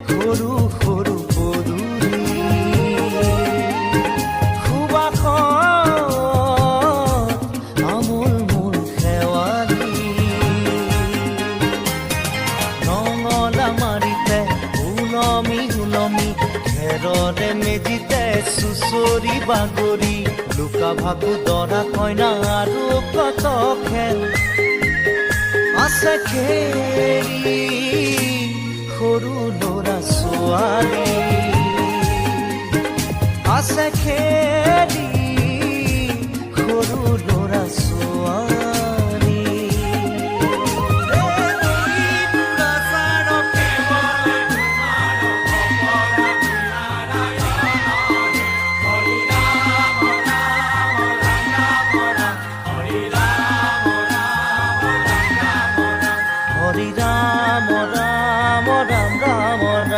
সৰু সৰু পদূলি সুবাসত আমোল মোল শেৱালি। নঙলা মাৰিতে ওলমি ওলমি, খেৰৰে মেজিতে চুচৰি বাগৰি, লুকা ভাকু, দৰা কইনা আৰু কত খেল আছে খেলি সৰু ল'ৰা ছোৱালী, আছে খেলি।